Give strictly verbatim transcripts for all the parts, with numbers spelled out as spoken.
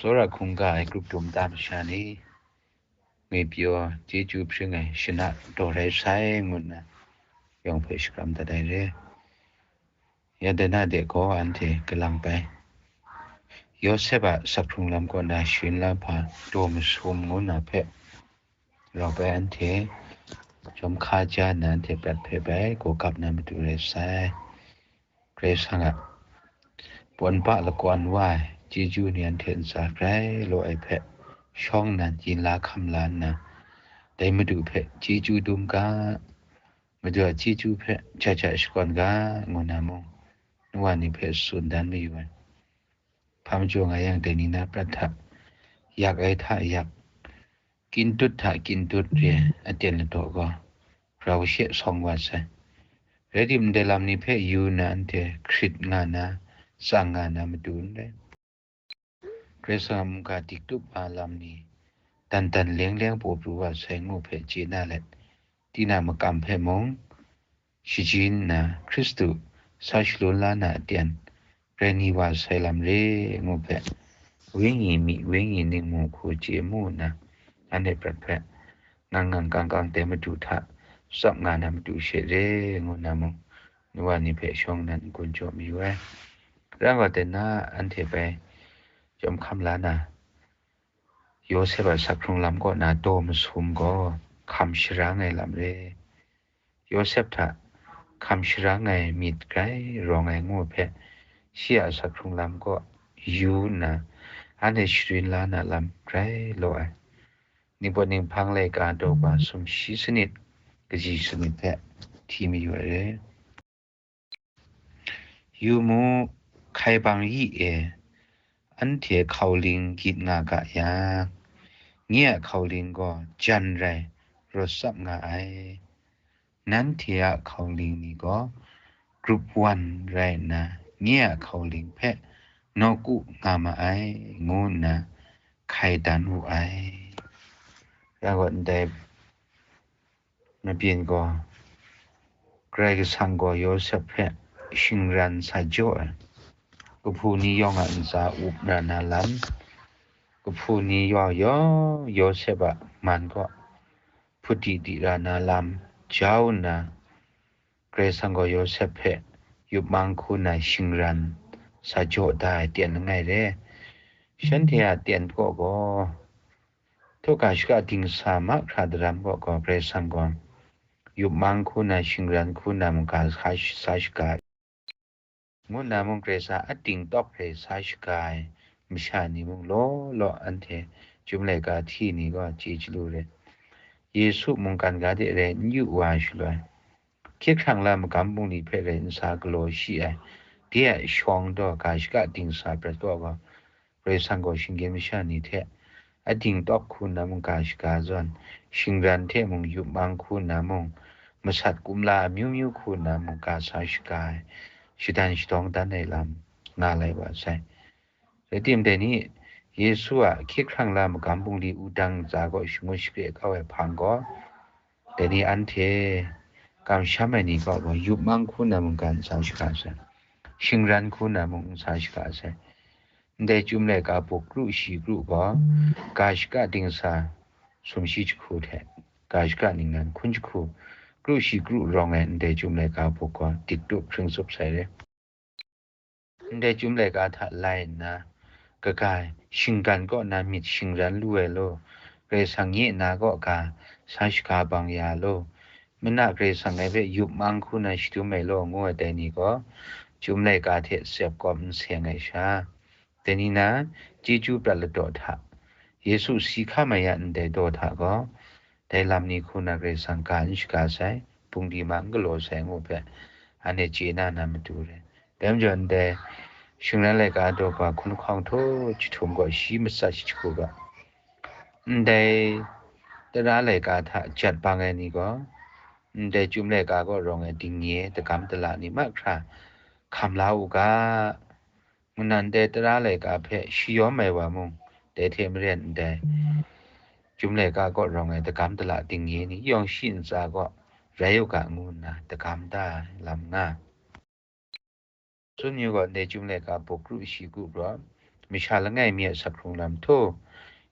Tsawra hkungga ai grup dum ta masha ni, ngwi pyaw chyeju hpring ai shana daw rai sai ngu nna, yawng hpe shakram dat ai re. Ya de na de gaw anhte kalang bai, Yawsep a sakhkrung lam kaw na sharin la hpa daw masum ngu na hpe, rau bai anhte jawm hka ja nna anhte prat hpe bai gaw gap na matu rai sai. Karai Kasang a pawn pa lakawn wa ai chyeju ni anhte ntsa grai law ai hpe shawng nnan yin la hkam la nna, dai Madu hpe chyeju dum ga, Madu a chyeju hpe hkya hkya shakawn ga, ngu na mung, nu wa ni hpe tsun dan mayu ai. Hpa majaw nga yang, dai ni na prat hta yak ai hta yak, kyin dut hta kyin dut re ai aten ladaw gaw, grau she sawng wa sai. Rai timung, dai lam ni hpe yu nna anhte hkrit nga na, tsang nga na matu n rai. Karai Kasang a mungga diktup a lam ni, dan dan leng leng paw pru wa sai ngu hpe chye na let, tinang makam hpe mung shajin nna, Hkristu sa shalun la na aten rai ni wa sai lam re ngu hpe, wenyi myi wenyi ningmu hku chye mu nna, anhte prat hpe ngang ngang kang kang dai Madu hta tsap nga na matu she re ngu na mung, nu wa ni hpe shawng nnan n-gun jaw mayu ai. Rai gaw, dai na anhte bai jawm hkam la na, Yawsep a sakhkrung lam kaw na daw masum gaw hkam sharang ai lam re. Yawsep hta hkam sharang ai myit grai rawng ai ngu hpe, shi a sakhkrung lam kaw yu nna, anhte sharin la na lam grai law ai. Ningpawt Ninghpang laika daw ga sumshi sanit, kaji sanit hpe hti mayu ai re. Yu mu, hkai bang yi e, anhte hkauling gyit nga ga yang, nye a hkauling gaw jan rai rawt tsap nga ai. Nanhte a hkauling ni gaw grup wan rai nna, nye a hkauling hpe nawku nga ma ai, ngu nna hkai dan wu ai. Rai gaw, ndai mabyin gaw, Karai Kasang gaw Yawsep hpe shingran sa jaw ai, kahpu ni yawng a ntsa up ra na lam, kahpu ni yawng yawng Yawsep a man kaw hput di di ra na lam jau nna, Karai Kasang gaw Yawsep hpe yup mang hku na shingran sa jaw da ai ten langai re. Shanhte a ten kaw gaw, htaw ga shaka dingsa mahkra daram kaw gaw Karai Kasang gaw yup mang hku na shingran hku na mungga sa, sa shaga ai, ngu nna mung Karai Kasang a ting tawk hpe sa shaga ai masha ni mung law law anhte Chyum laika hti ni gaw chye chyalu re. Yesu mungkan ga de rai n yu wa shaloi, hkye hkrang la magam bungli hpe rai nsa galaw shi ai, de a shawng taw ga shaka dingsa prat kaw gaw, Karai Kasang gaw shinggyim masha ni hte a dingtawk hku na mungga shaga zawn, shingran hte mung yup mang hku na mung, masat kumla amyu myu hku na mungga sa shaga ai, shadan shadawng dan ai lam nga lai wa sai. Rai timung, dai ni Yesu a hkye hkrang la magam bungli wudang ntsa kaw shangun shakre kau ai hpang gaw, dai ni anhte kamsham ai ni kaw gaw yup mang hku na mungga n sa shaga sai, shingran hku na mung n sa shaga sai. Ndai Chyum laika buk kru shi kru gaw, ga shaka dingsa sumshi jahku hte, ga shaka ningnan hkun jahku, kru shi kru rawng ai ndai Chyum laika buk gaw dik tup hkring tsup sai re. Ndai Chyum laika hta lai nna, kaga shinggan kaw na myit shingran lu ai law, Karai Kasang nye na kaw ga sa shaga bang ya law, mana Karai Kasang ai hpe yup mang hku na shadum ai law, ngu ai dai ni gaw, Chyum laika hte tsep kawm n seng ai sha, dai ni na chyeju prat ladaw hta, Yesu si hkam ai ya ndai daw hta gaw, dai lam ni hku na Karai Kasang ga n shaga sai, bungli ma n galaw sai ngu hpe, anhte chye na na matu re. Dai majaw ndai shingran laika daw ga hkun lahkawng htaw jahtum gaw shi matsat shi jahku ga, ndai tara laika hta jat bang ai ni gaw, ndai Chyum laika kaw rawng ai dingnye dagam dala ni mahkra hkam la u ga, ngu na ndai tara laika hpe shayawm ai wa mung, dai hte maren ndai Chyum laika kaw rawng ai dagam dala dingnye ni yawng shi ntsa kaw rai u ga, ngu nna dagam da ai lam nga. Tsun yu gaw, ndai Chyum laika buk kru shi kru gaw, masha langai mi a sak hkrung lam htaw,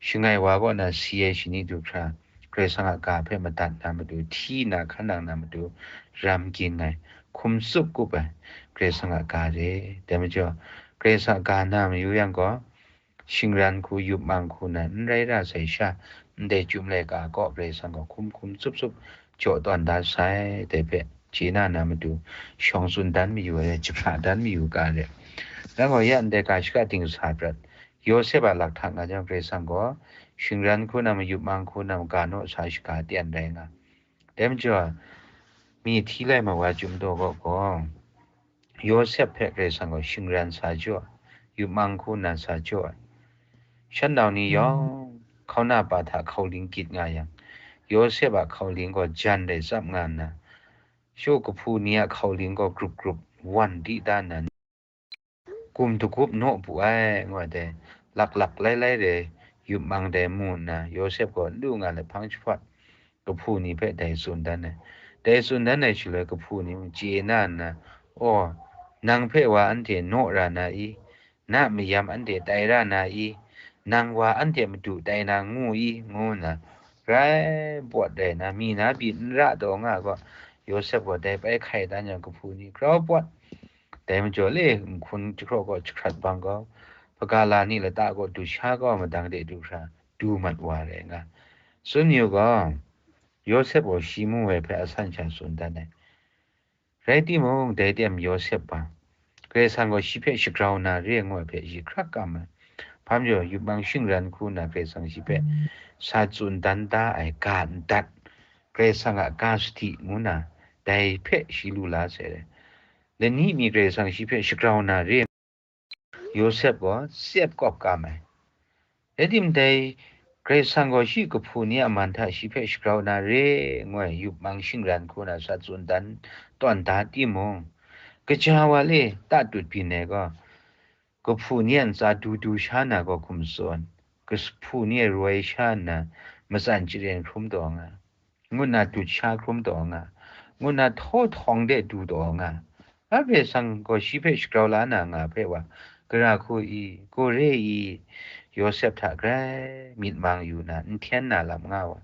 shangai wa kaw na si ai shani du hkra, Karai Kasang a ga hpe madat na matu, hti nna hkan nang na matu, ram gin ai, hkum tsup kup ai, Karai Kasang a ga re. Dai majaw, Karai Kasang a ga na mayu yang gaw, shingran hku, yup mang hku na n rai ra sai sha, ndai chyum laika kaw Karai Kasang gaw hkum hkum tsup tsup jaw tawn da sai, dai hpe chye na na matu, shawng tsun dan mayu ai, jahpra dan mayu ga re. Dang gaw ya ndai ga shaka ting sa prat, Yawsep a lak hta nga jang, Karai Kasang gaw shingran hku na, yup mang hku na, ga naw sa shaga tyan rai nga. Dai majaw, mi hti lai ma wa chyum daw kaw gaw, Yawsep hpe Karai Kasang gaw shingran sa jaw, yup mang hku na sa jaw ai. Shan nau ni yawng, hkauna pa hta hkauling gyit nga yang, Yawsep a hkauling gaw jan rai tsap nga nna, shu kahpu ni a hkauling gaw grup grup wan di da nna, gum dagup naw bu ai, ngu ai dai, laklak lailai re, yup mang dai mu nna, Yawsep gaw n lu nga let hpang jahpawt, kahpu ni hpe dai tsun dan ai. Dai tsun dan ai shaloi, kahpu ni mung chye na nna, "Aw, nang hpe wa anhte naw ra na i? Na mayam anhte tai ra na i? Nang wa anhte madu tai na ngu i?" ngu nna, grai pawt rai na, mi na byin n ra taw nga gaw, Yawsep gaw dai pai hkai dan yang, kahpu ni grau pawt. Dai majaw le, nhkun jahkraw gaw jahkrat bang gaw, hpaga la ni lata gaw du sha kau madang de du hkra, du mat wa rai nga. Tsun yu gaw, Yawsep gaw shi mu ai hpe asan sha tsun dan ai. Rai timung, dai tem Yawsep wa, Karai Kasang gaw shi hpe shagrau na re ngu ai hpe shi hkrak kam ai. Hpa majaw, yup mang shingran hku na Karai Kasang shi hpe sa tsun dan da ai ga ndat, Karai Kasang a ga sadi ngu na, dai hpe shi lu la sai ai. Lani mi Karai Kasang shi hpe shagrau na re, Yawsep gaw tsep kawp kam ai. Rai tim dai, Karai Kasang gaw shi kahpu ni a man hta shi hpe shagrau na re, ngu ai yup mang shingran hku na sa tsun dan tawn da timung, kaja wa le tatut byin ai gaw, kahpu ni a ntsa du du sha na gaw hkum tsawn, kahpu ni a roi sha nna matsan charen hkrum taw nga, ngu nna dut sha hkrum taw nga, ngu nna htaw htawng de du taw nga. A Karai Kasang gaw shi hpe shagrau la na nga hpe wa, gara hku i, kore i, Yawsep hta grai myit mang yu na, n hten na lam nga wa.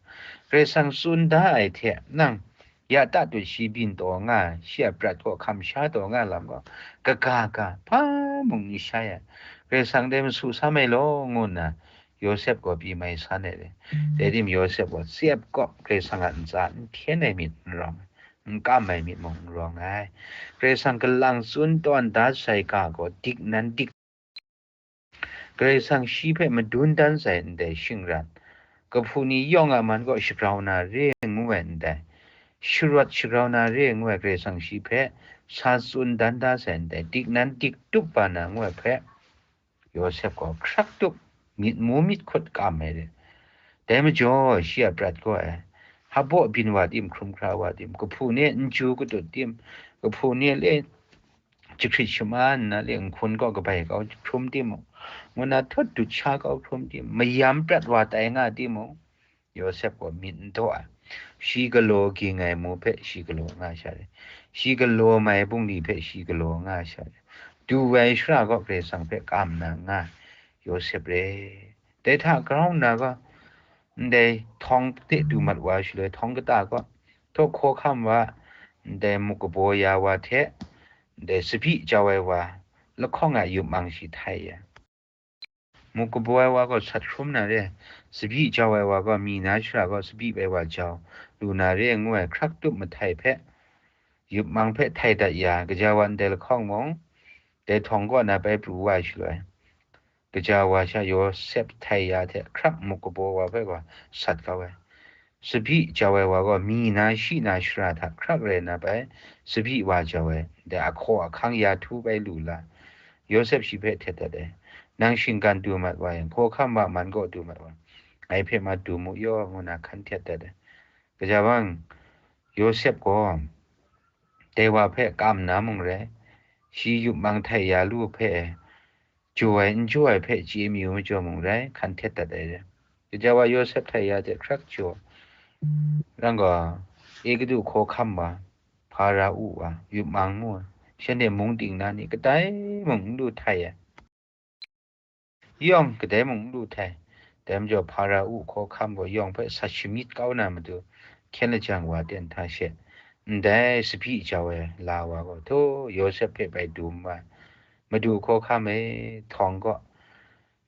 Karai Kasang tsun da ai hte nang, ya tatut shi byin taw nga, shi a prat gaw hkam sha taw nga lam gaw, kaga ga, hpa mung n sha ya, Karai Kasang dai masu sam ai law, ngu nna, Yawsep gaw pyi mai san ai re. Dai tim Yawsep gaw tsep kawp Karai Kasang a ntsa n hten ai myit n rawng ai, n kam ai myit mung n rawng ai. Karai Kasang kalang tsun tawn da sai ga gaw dik nan dik, Karai Kasang shi hpe madun dan sai ndai shingran, kahpu ni yawng a man gaw shagrau na re ngu ai ndai, sharawt shagrau na re ngu ai Karai Kasang shi hpe sa tsun dan da sai ndai, dik nan dik tup ba na ngu ai hpe, Yawsep gaw hkrak tup, myit mu myit hkut kam ai re. Dai majaw, shi a prat gaw ai, hpabaw byin wa tim, hkrum hkra wa tim, kahpu ni n chyu katut tim, kahpu ni le jahkrit shama nna le nhkun gaw kabai kau hkrum timung, ngu na htaw dut sha kau hkrum tim, mayam prat wa tai nga timung, Yawsep gaw myit n daw ai. Shi galaw ging ai mu hpe shi galaw nga sha re. Shi galaw mai bungli hpe shi galaw nga sha re. Du ai shara gaw Karai Kasang hpe kam na nga ai Yawsep re. Dai hta grau nna gaw, ndai htawng de du mat wa shaloi, htawng kata gaw, htaw hkaw hkam wa, ndai muk kabaw ya wa hte, ndai tsabyi jau ai wa, lahkawng a yup mang shi htai ya. Muk kabaw ai wa gaw sat hkrum na re, tsabyi jau ai wa gaw mi na shara gaw tsabyi bai wa jau lu na re ngu ai hkrak tup mahtai hpe, yup mang hpe htai dat ya, gaja wa ndai lahkawng mung, dai htawng kaw na bai pru wa ai shaloi, gaja wa sha Yawsep htai ya hte hkrak muk kabaw wa hpe gaw sat kau ai. Tsabyi jau ai wa gaw mi na shi na shara hta hkrak rai na bai, tsabyi wa jau ai, dai ahkaw ahkang ya htu bai lu la. Yawsep shi hpe htet dat ai, "Nang shinggan du mat wa yang, hkaw hkam wa man gaw du mat wa, ngai hpe ma du mu yaw," ngu na hkan htet dat ai. Gaja bang, Yawsep gaw dai wa hpe kam na mung rai, shi yup mang htai ya lu hpe, jaw ai n jaw ai hpe chye mayu majaw mung rai, hkan htet dat ai re. Gaja wa Yawsep htai ya hte hkrak jaw, rang gaw, Egutu hkaw hkam wa, Hpara-u wa, yup mang mu ai, shanhte mung ting na ni kadai mung n lu htai ai. yawng kadai mung n lu htai. Dai majaw Hpara-u hkawhkam gaw yawng hpe sat shamyit kau na matu, hkyen lajang wa ten hta she, ndai tsabyi jau ai la wa gaw, htaw Yawsep hpe bai dum wa, Madu hkawhkam e, htawng kaw,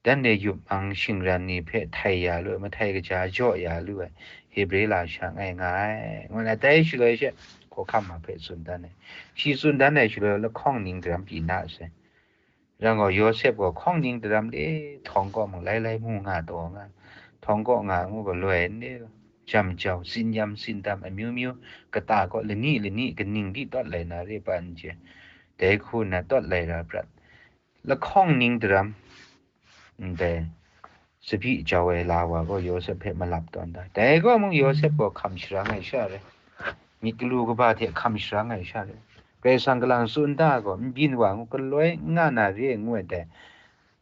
dan de yup mang shingran ni hpe htai ya lu ai, mahtai kaja jaw ya lu ai, Hebre lasha ngai nga ai, ngu na dai shaloi she, hkawhkam ma hpe tsun dan ai. Shi tsun dan ai shaloi lahkawng ning daram pyi na sai. Rai gaw, Yawsep gaw hkawng ning daram le htawng kaw mung lai lai mu nga taw nga, htawng kaw nga ngu gaw loi n le, jam jau, tsin yam, tsin dam amyu myu, kata kaw lani lani kaning di tawt lai na re pa n chye, dai hku nna tawt lai ra prat. Lahkawng ning daram, ndai, tsabyi jau ai la wa gaw Yawsep hpe malap tawn da. Dai gaw mung Yawsep gaw hkam sharang ai sha rai, myit galu kaba hte hkam sharang ai sha rai, Karai Kasang kalang tsun da gaw, n byin wa ngu, galoi n nga na re ngu ai dai,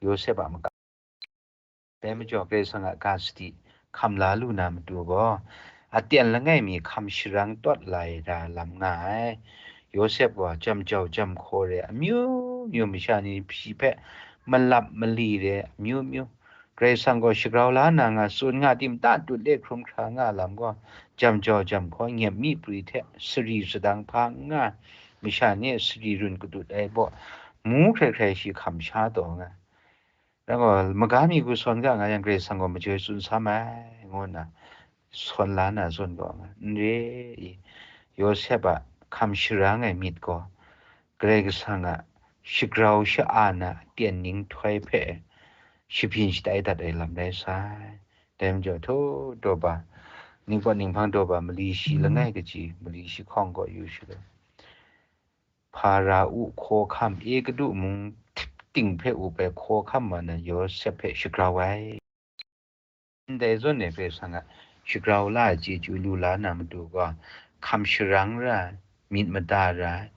Yawsep a maka. Dai majaw Karai Kasang a ga sadi hkam la lu na matu gaw, aten langai mi hkam sharang tawt lai ra lam nga ai. Yawsep gaw jam jau jam hkaw re amyu myu, masha ni shi hpe malap mali re amyu myu, Karai Kasang gaw shagrau la na nga tsun nga tim, ta tut le hkrum hkra nga lam gaw, jam jau jam hkaw, nyep mi pri hte sari sadang hpa n nga, masha ni sari run katut ai baw, mu hkrai hkrai shi hkam sha taw nga. Rai gaw, maga mi hku sawn ga nga yang, Karai Kasang gaw majoi tsun sam ai, ngu nna sawn la na zawn gaw nga, n re i, Yawsep a hkam sharang ai myit gaw, Karai Kasang a shagrau sha-a na aten ning htoi hpe shabyin shatai dat ai lam rai sai. Dai majaw, htaw daw ba, ningpawt ninghpang daw ba mali shi langai kaji, mali shi hkawng gaw yu shaloi, Hpara-u hkawhkam, Egutu mung ting hpe up ai hkawhkam ma na Yawsep hpe shagrau ai. Ndai zawn e Karai Kasang a shagrau la ai chyeju lu la na matu gaw, hkam sharang ra ai, myit mada ra ai,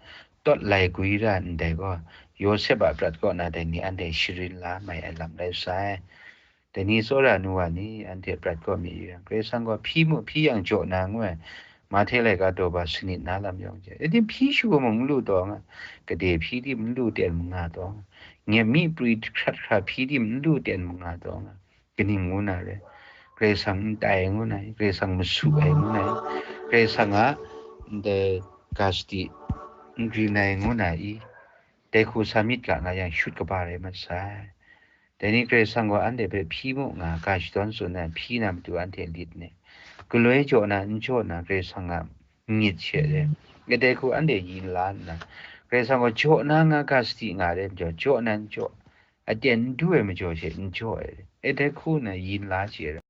tawt lai gwi ra ai ndai gaw, Yawsep a prat kaw na dai ni anhte sharin la mai ai lam rai sai. Dai ni tsawra nu wa ni, anhte prat kaw mi yu yang, Karai Kasang gaw hpyi mu, hpyi yang jaw na ngu ai, Mahte laika daw ba sanit na lam yawng hte, rai tim hpyi shu mung n lu taw nga, gade hpyi tim n lu ten mu nga taw nga, nyep mi pri hkrat hkra hpyi tim n lu ten mu nga taw nga, kaning ngu na re? Karai Kasang n tai ngu na i? Karai Kasang masu ai ngu na i? Karai Kasang a ndai ga sadi n grin ai ngu na i? Dai hku sa myit ga nga yang, shut kaba rai mat sai. Dai ni Karai Kasang gaw anhte hpe hpyi mu nga, ga shadawn tsun ai hpyi na matu anhte lit ni? Galoi jaw na n jaw na, Karai Kasang a myit she re. Dai hku anhte yin la nna, Karai Kasang gaw jaw na nga ga sadi nga re majaw, jaw na n jaw, aten n du ai majaw she n jaw ai re. E dai hku nna yin la chye ra.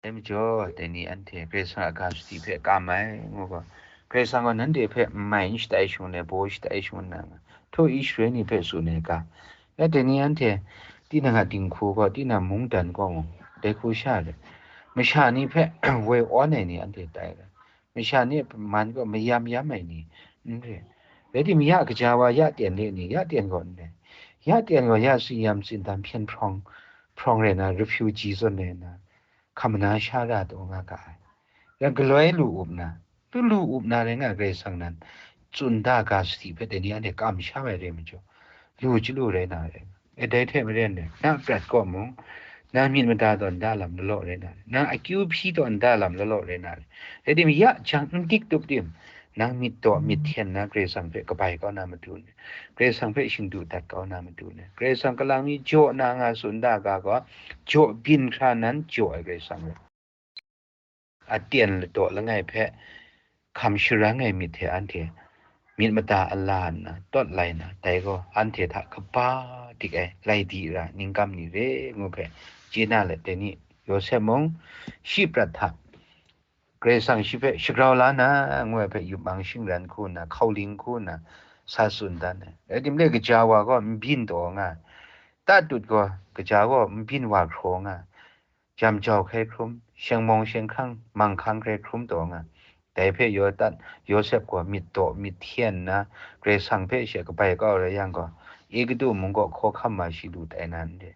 Dai majaw, dai ni anhte Karai Kasang a ga sadi hpe kam ai, ngu gaw, Karai Kasang gaw nanhte hpe n mai n shatai shangun ai, baw shatai shangun ai nga, htaw Israela ni hpe tsun ai ga. Ya, dai ni anhte tinang a dinghku gaw, tinang mungdan gaw mung, dai hku sha re, masha ni hpe woi awn ai ni anhte tai ai. Masha ni a man gaw mayam yam ai ni n re. Rai timung, ya kaja wa, ya ten le ni, ya ten gaw n rai. Ya ten gaw, ya tsin yam tsin dam hpyen hprawng, hprawng rai na, refugee zawn rai na, hkam na sha ra taw nga ga ai. Yang galoi lu up na, lu lu up na rai nga, Karai Kasang nan tsun da ga sadi hpe dai ni anhte kamsham ai re majaw, lu chyalu rai na rai. E, dai hte maren, nang a prat kaw mung, nang myit mada taw nta lam lalaw rai na rai, nang akyu hpyi taw nta lam lalaw rai na rai. Rai timung, ya jang n dik tup tim, nang myit daw myit hten na Karai Kasang hpe kabai kau na matu ni, Karai Kasang hpe shingdu dat kau na matu ni, Karai Kasang kalang mi jaw na nga tsun da ga gaw, jaw byin hkra nan jaw ai Karai Kasang rai. Aten ladaw langai hpe hkam sharang ai myit hte anhte myit mada ala nna tawt lai na, dai gaw anhte hta kaba dik ai lai di ra ningkam ni re ngu hpe chye na let, dai ni Yawsep mung shi prat hta Karai Kasang shi hpe shagrau la na, ngu ai hpe yupmang shingran hku nna, hkauling hku nna sa tsun dan ai. Rai timung, le kaja wa gaw n byin taw nga ai, tatut gaw kaja gaw n byin wa hkraw nga ai, jam jau hkrai hkrum, sheng mawng sheng hkang, manghkang hkrai hkrum taw nga ai. Dai hpe Yawdat, Yawsep gaw myit daw myit hten nna, Karai Kasang hpe she kabai kau rai yang gaw, Egutu mung kaw hkawhkam ma shi lu tai na n re.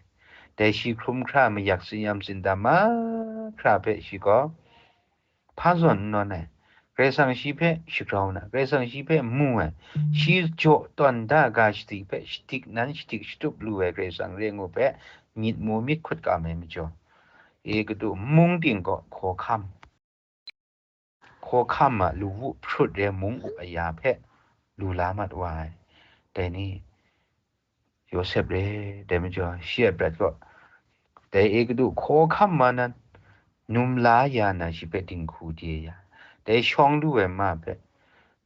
Dai shi hkrum hkra, mayak tsin yam tsin dam mahkra hpe shi gaw hpa zawn n nawn ai, Karai Kasang shi hpe shagrau na, Karai Kasang shi hpe mu ai, shi jaw tawn da ga shadi hpe shadik nan shadik shatup lu ai Karai Kasang re ngu hpe myit mu myit hkut kam ai majaw, Egutu mung ting gaw hkawhkam, hkawhkam a lawu hprut re mung up aya hpe lu la mat wa ai. Dai ni, Yawsep re, dai majaw shi a prat gaw, dai Egutu hkawhkam ma nan, num la ya na shi hpe dinghku de ya, dai shawng lu ai ma hpe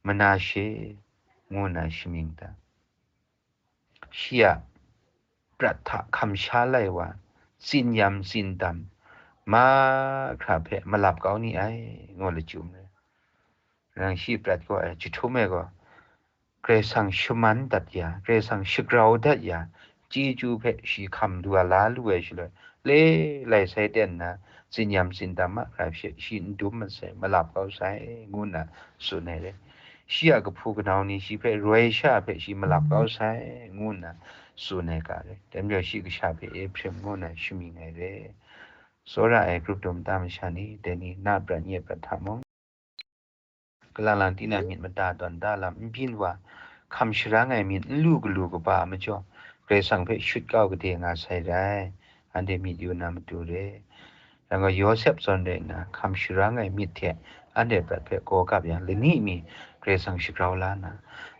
Manashe ngu na shamying da. Shi a prat hta hkam sha lai wa, tsinyam tsindam, mahkra hpe malap kau ni ai, ngu lachyum ai. Nang shi prat gaw ai, jahtum e gaw, Karai Kasang shaman dat ya, Karai Kasang shagrau dat ya, chyeju hpe shi hkam lu a la lu ai shaloi, le lai sai ten na, tsinyam tsindam mahkra hpe shi n dum mat sai, malap kau sai, ngu nna tsun ai re. Shi a kahpu kanau ni shi hpe roi sha hpe shi malap kau sai, ngu nna tsun ai ga re. Dai majaw shi kasha hpe Ehprim ngu nna shamying ai re. Tsawra ai grup dum ta masha ni, dai ni na prat nye prat hta mung, kalang lang tinang myit mada tawn da lam n byin wa, hkam sharang ai myit n lu galu kaba a majaw, Karai Kasang hpe shut kau kade nga sai rai, anhte myit yu na matu re. Yang gaw, Yawsep zawn rai nna, hkam sharang ai myit hte anhte prat hpe gaw kap yang, lani mi Karai Kasang shagrau la na,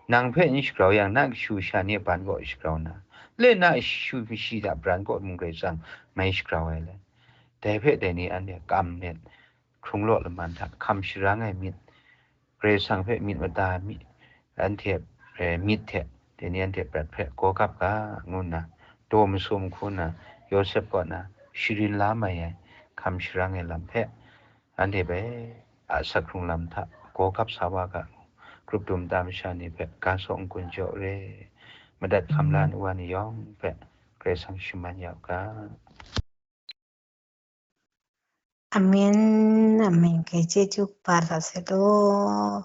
nang hpe n shagrau yang, na kashu sha ni a ban kaw shagrau na, le na kashu shi hta bran kaw mung Karai Kasang mai shagrau ai le. Dai hpe dai ni anhte kam let, hkrung law laman hta hkam sharang ai myit, Karai Kasang hpe myit mada mi, anhte, eh, myit hte, dai ni anhte prat hpe gaw kap ga, ngu nna, daw masum hku nna, Yawsep kaw na sharin la mai ai hkam sharang ai lam hpe, anhte bai a asak hkrung lam hta gaw kap sa wa ga, grup dum ta masha ni hpe ga saw n-gun jaw re, madat hkam la ai wa ni yawng hpe Karai Kasang shaman ya u ga. Amen, amen. Kai chyeju kaba hta sai law.